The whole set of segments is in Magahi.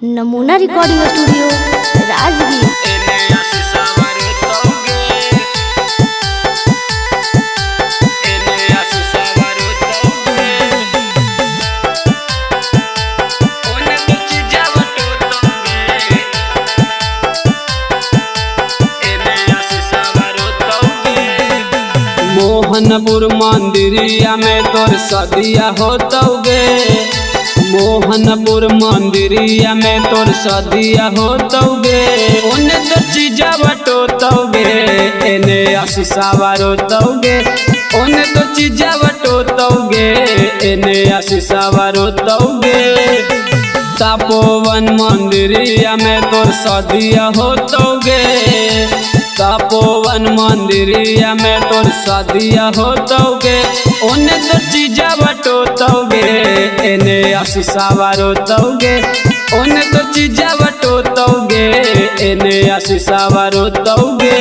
नमूना रिकॉर्डिंग स्टूडियो राजगीर। एने आशीषवा रोतौगे, एने आशीषवा रोतौगे, ओने तो चीजावा टोतौगे, एने आशीषवा रोतौगे। मोहनपुर मंदिरिया में तोर सदिया होतौगे, मोहनपुर मंदिरिया में तोर सदिया होतौगे, ओने तो चीजा बटोतौगे, एने आशीषवा रोतौगे, ओने तो चीजा बटोतौगे, एने आशीषवा रोतौगे। तपोवन मंदिरिया में तोर सदिया होतौगे, तपोवन मंदिरिया में तोर सदिया होतौगे, ओने तो चीजा बटोतौगे, एने आशीषवा रोतौगे, ओने तो चीजा बटोतौगे, एने आशीषवा रोतौगे,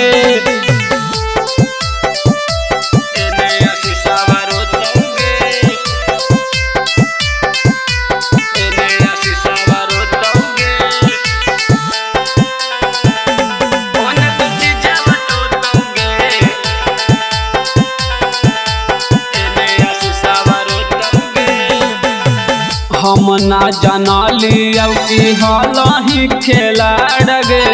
एने आशीषवा रोतौगे, एने आशीषवा रोतौगे, ओने तो चीजा बटोतौगे, एने आशीषवा रोतौगे। हम ना जानलियौ कि हलही खेलाड़ गे,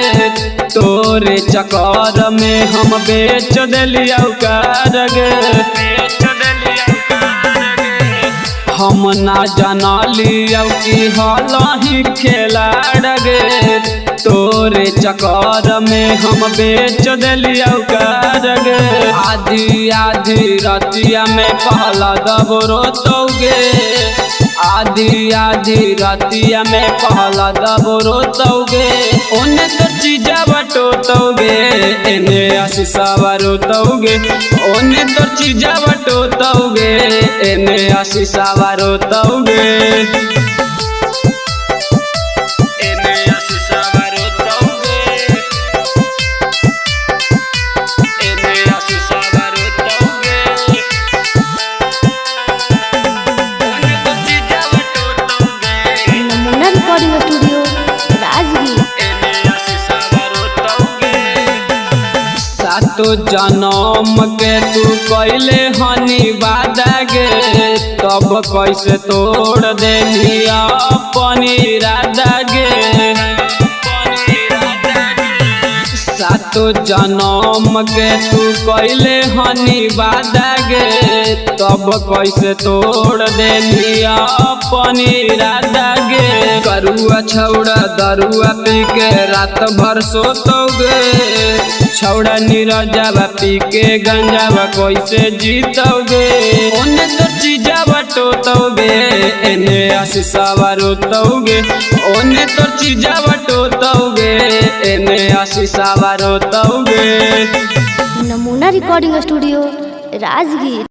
तोरे चक्कर में हम बेच देलियौ कार गे, बेच देलियौ कार गे। हम ना जानलियौ कि हलही खेलाड़ गे, तोरे चक्कर में हम बेच देलियौ कार गे। आधी आधी रतिया में पहला दब रोतौगे, आधी आधी रतिया में पहला दब रोतौगे, ओने तो चीजा बटोतौगे, एने आशीषवा रोतौगे, ओने तो चीजा बटोतौगे, एने आशीषवा रोतौगे, एने आशीषवा रोतौगे, एने आशीषवा रोतौगे, ओने तो चीजा बटोतौगे, नमूना रिकॉर्डिंग स्टूडियो राजगीर। एने आशीषवा रोतौगे। सातो जनम के तू कैले हनी वादा गे, तब कैसे तोड़ देली अपन इरादा गे, सातो जनम के तू कैले हनी वादा गे, तब कैसे तोड़ देली अपन इरादा गे। करुआ छौड़ा दरुआ पी के रात भर सोतौगे, छौड़ा नीरजावा पी के गंजावा कैसे जीतौगे, ओने तो चीजा बटोतौगे, एने आशीषवा रोतौगे, ओने तो चीजा बटोतौगे, एने आशीषवा रोतौगे। नमूना रिकॉर्डिंग स्टूडियो राजगीर।